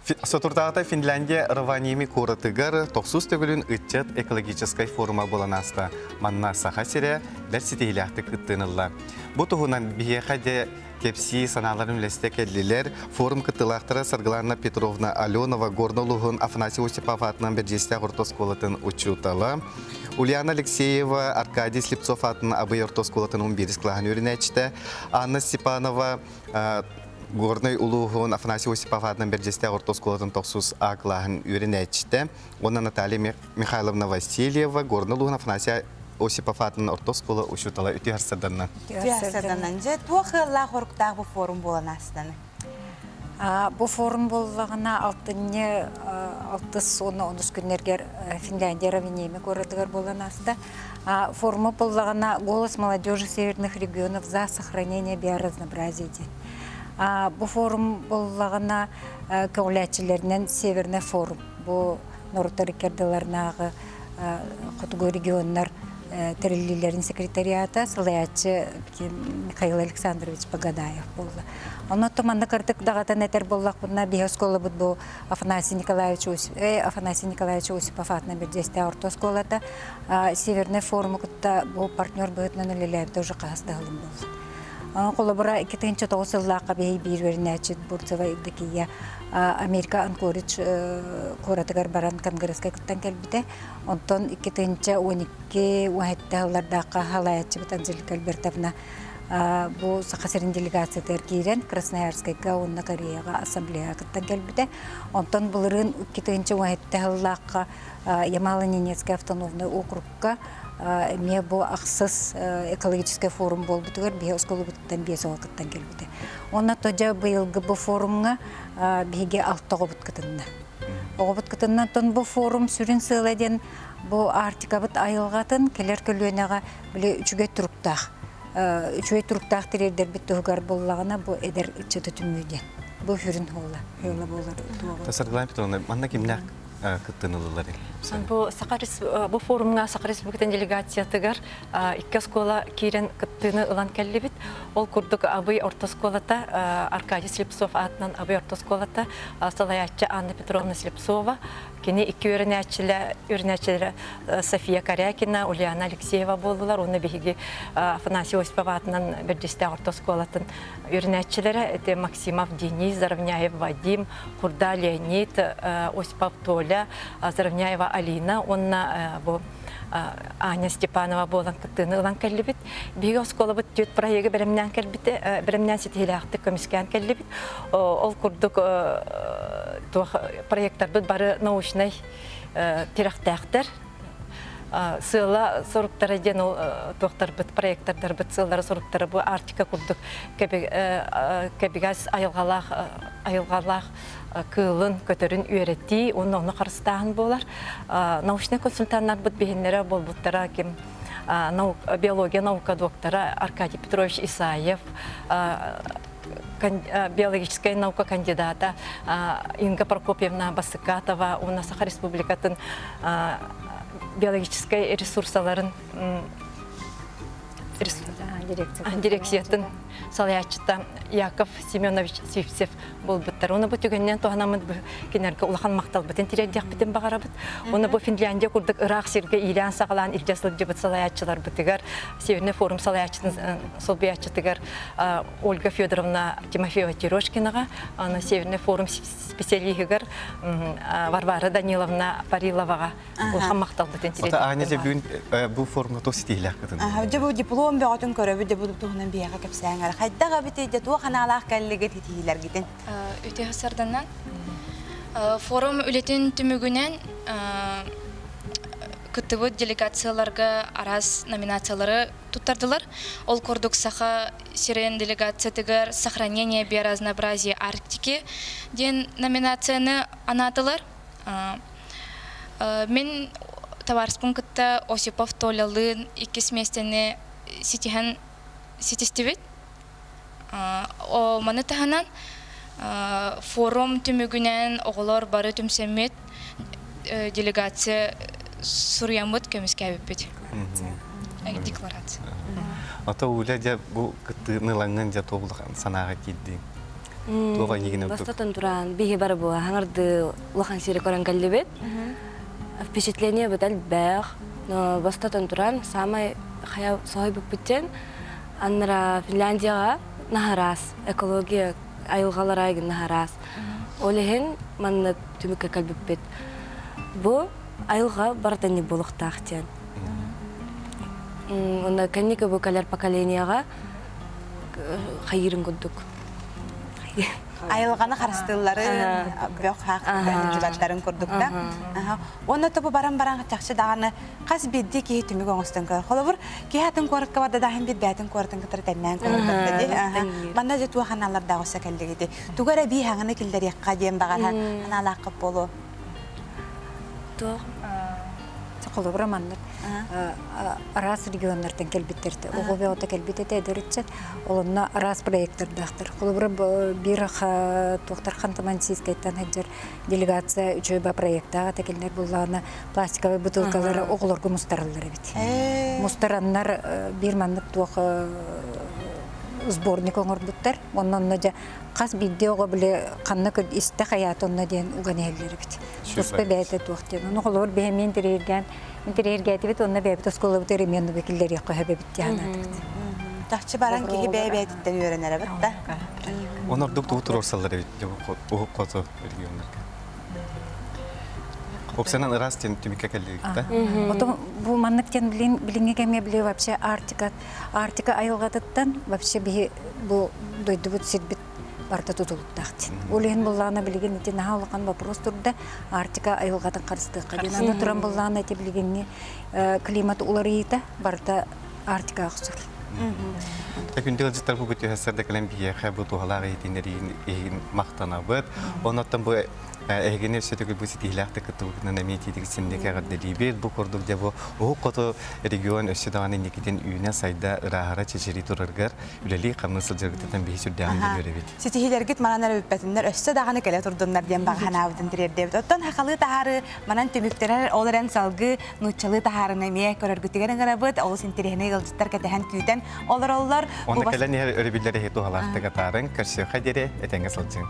Соторутааҕыта Финляндия Рованиеми куоратыгар тохсус төгүлүн ыччат экологическай форума буолан ааста. Манна Саха сирэ бэрт ситиһиилээхтик кыттыыны ылла. Бу туһунан биһиэхэ дьэ кэпсии санааларын үлэстэ кэллилэр. Форум кыттыылаахтара Саргылана Петровна Аленова Горно улууһун Афанасий Осипов аатынан Бэрдьиэстээх орто оскуолатын учуутала, Ульяна Алексеева Аркадий Слепцов аатынан Абый орто оскуолатын 11 кылааһын үөрэнээччитэ, Анна Степанова Горнай улууһун Афанасий Осипов аатынан Бэрдьиэстээх орто оскуолатын тохсус А кылааһын үөрэнээччитэ уонна Наталья Михайловна Васильева Горнай улууһун Афанасий Осипов аатынан орто оскуола учуутала үтүө сарсыарданнан. Үтүө сарсыарданнан. Дьэ, туох ыаллаах оруктаах бу форум буолан аастаны? Бу форум буоллаҕына алтынньы алтыс уонна онус күннэргэр Финляндия Равенеми куоратыгар буолан ааста. Форума буоллаҕына «Голос молодежи северных регионов за сохранение биоразнообразия» диэн. Бу форум буоллаҕына көҕүлээччилэринэн Северный форум бу норуоттар иккардыларынааҕы хотугу регионнар тэриллиилэрин секретариата салайааччы Михаил Александрович Погодаев буолла. Онно манна кырдык даҕатан этэр буоллахпына биһи оскуолабыт бу Афанасий Николаевич Афанасий Николаевич Осипов аатынан Бэрдьиэстээх орто оскуолата Северный форуму кытта бу партнер быһыытынан үлэлээбитэ уже хаһыс да сылым буолла. Холобура, 2009 сыллаахха биһи биир үөрэнээччи Бурцева Евдокия Америка Анкоридж куоратыгар баран конгресска кыттан кэлбитэ. Онтон 2012 уһэтте сыллардаахха халаяччыбыт Анжелика Альбертовна бу Саха сирин делегациятыгар киирэн Красноярскайга уонна Кореяҕа ассамблеяҕа кыттан кэлбитэ. Онтон былырыын 2017 сыллаахха Ямало-Ненецкэй автономнай округка эмиэ бу ахсыс экологическай форум буолбутугар биһи оскуолабытыттан биэс оҕо кыттан кэлбитэ. Онно то дьэ быйылгы бу форумҥа биһиги алта оҕобут кытынна. Оҕобут кытынна, оттон бу форум сүрүн сыала диэн бу Арктикабыт айылҕатын кэлэр көлүөнэҕэ били үчүгэй туруктаах үчүгэй туруктаах тириэрдэрбит туһугар буоллаҕына бу эдэр ыччаты түмүү диэн. Бу сүрүн хуола, хуола буолар туоҕа. Саргылана Петровна, манна кимнээх кыттыыны ыллылар? Бу Саха бу форумҥа Саха Республикатын делегациятыгар икки оскуола киирэн кыттыыны ылан кэллибит. Ол курдук Абый орто оскуолата Аркадий Слепцов аатынан Абый орто оскуолата салайааччы Анна Петровна Слепцова, кини икки үөрэнээччилэрэ үөрэнээччилэрэ София Корякина, Ульяна Алексеева буоллулар. Уонна биһиги Афанасий Осипов аатынан Бэрдьистээх орто оскуолатын үөрэнээччилэрэ это Максимов Денис, Заровняев Вадим, Хурда Леонид, Осипов Толя, Заровняева Алина уонна бу Аня Степанова буолан кыттыыны ылан кэллибит. Биһиги оскуолабыт түөрт проегы бэлэмнээн кэлбитэ, бэлэмнээн ситиһиилээхтик көмүскээн кэллибит. Ол курдук туох проектарбыт бары научнай тирэхтээхтэр. Сыала соруктара диэн ол туохтарбыт, проектордарбыт сыаллара соруктара бу Арктика курдук кэбигэс айылҕалаах айылҕалаах кыылын, көтөрүн үөрэтии уонна ону харыстааһын буолар. Научнай консультаннарбыт биһиннэрэ буолбуттара ким биология наука доктора Аркадий Петрович Исаев, биологическай наука кандидата Инга Прокопьевна Басыкатова уонна Саха Республикатын биологическай ресурсаларын дирекциятын салайааччыта Яков Семенович Сивцев буолбуттар. Уну бу түгэннэн туһанаммыт кинилэргэ улахан махталбытын тириэрдиэхпитин баҕарабыт. Уну бу Финляндия курдук ыраах сиргэ иилээн-саҕалаан илдьэ сылдьыбыт салайааччыларбытыгар, Северный форум салайааччытын солбуйааччытыгар Ольга Федоровна Тимофеева-Терешкинаҕа, аны Северный форум специалиһыгар Варвара Даниловна Париловаҕа улахан махталбытын тириэрдиэхпитин Аня дьэ бүгүн бу форумҥа туох ситиһиилээх кытынныңыз? Дьэ бу диплом бөҕөтүн көрөбүт, дьэ бу туһунан биһиэхэ кэпсээҥ эрэ. Хайдах эбитий, дьэ туох анаалаах кэллигит ситиһиилэргитин? Үтүө сарданан. Форум үлэтин түмүгүнэн кыттыбыт делегацияларга араас номинациялары туттардылар. Ол курдук Саха сирин делегациятыгар «Сохранение биоразнообразия Арктики» диэн номинацияны анаатылар. Мин табаарыспын кытта Осипов Толялыын иккис миэстэни ситиһэн ситистибит. Маны таһынан форум түмүгүнэн оҕолор бары түмсэммит делегация суруйаммыт көмүскээбиппит. Декларация. Ото Уля дьэ бу кыттыыны ылаҥҥын дьэ туох улахан санааҕа киирдиҥ? Туох эйигин ордук? Бастатан туран, биһи бары бу хаҥарды улахан сири көрөн кэллибит. Впечатление бит элбэх. Но бастатан туран, самай хайа соһуйбуппут аннара Финляндияҕа наһараас, экология айылҕалара наһараас. Ол иһин маннык түмүккэ кэлбиппит. Бу айылҕа барыта не буолуохтаах диэн. Онно кэнники бу кэлэр поколениеҕа хайыырын курдук. Айылҕаны харыстыылларын, бөх хаах дьыбаттарын курдук да. Уонна тобу баран баран чахчы даҕаны хас биирдии киһи түмүк оҥостон көрөр. Холобур, киһи атын куоракка барда даһын биир бээтин куоратын кытары тэннээн көрөр дии. Манна дьэ туох аналлардаах өссө кэллигити. Тугу эрэ бии хаҥаны киллэриэххэ диэн баҕарар аналааххыт буолуо. Туох Холобура маннык араас регионнартан кэлбиттэртэ оҕо бөҕөтө кэлбит этэ эдэр ыччат олонно араас проекттардаахтар холобура биир туохтар Ханты-Мансийскайтан сылдьар делегация үчүгэй проектаах этэ кинилэр буллаҕына пластиковай бутылкалары оҕолорго мустараллар эбит мустараннар биир маннык туох сборник оҥорбуттар онно онно дьэ хас биирдии оҕо били ханна истэ хайаата онно диэн уган иһэллэр эбит туспа бэйэтэ туох диэн ону холобур биһи интэриэһиргээн интэриэһиргээтибит уонна бэйэбит оскуолабыт ремиэннуга киллэриэххэ сөп эбит диэн санаатыбыт Чахчы баран киһи бэйэ-бэйэтиттэн үөрэнэр эбит да. Он ордук тугу туруорсаллар эбит уһук хоту регионнарга. Опсанан ыраас диэн түмүккэ кэллигит да? Потом бу маннык диэн билиҥҥи кэмҥэ били вообще Арктика Арктика айылҕатыттан вообще биһи бу дойдубут сирбит барыта тутулуктаах диэн. Ол иһин буллаҕына билигин ити наһаа улахан вопрос турда Арктика айылҕатын харыстыахха диэн. Аны туран буллаҕына ити билигиҥҥи климат уларыйыыта барыта Арктикаҕа охсор. Күндү ыалдьыттар бу күтүһэссэр да кэлэн биһиэхэ бу туһалаах иһитиннэриин иһин махтанабыт. Оннуттан бу эһигини өссө төгүл бу ситиһиилээхтик кыттыбытынан эмиэ итиитик синник эҕэрдэлиибит. Бу курдук дьэ бу уһук хоту регион өссө даҕаны инникитин үүнэ-сайда, ырааһыра, чэчирии турарыгар үлэлии-хамныы сылдьаргытыттан биһи сүрдээҕин үөрэбит. Ситиһиилэргит манан эрэ бүппэтиннэр, өссө даҕаны кэлэ турдуннар диэн баҕа санаабытын тириэрдэбит. Оттон сахалыы таһаарыы манан түмүктэнэр, ол эрэн салгыы нууччалыы таһаарыны эмиэ көрөргүтүгэр ыҥырабыт. Олус интэриэһинэй ыалдьыттар кэтэһэн күүтэн олороллор. Онно кэлэн иһэр өрөбүллэр иһи туһалаахтык атаарыҥ, көрсүөххэ диэри этэҥҥэ сылдьыҥ.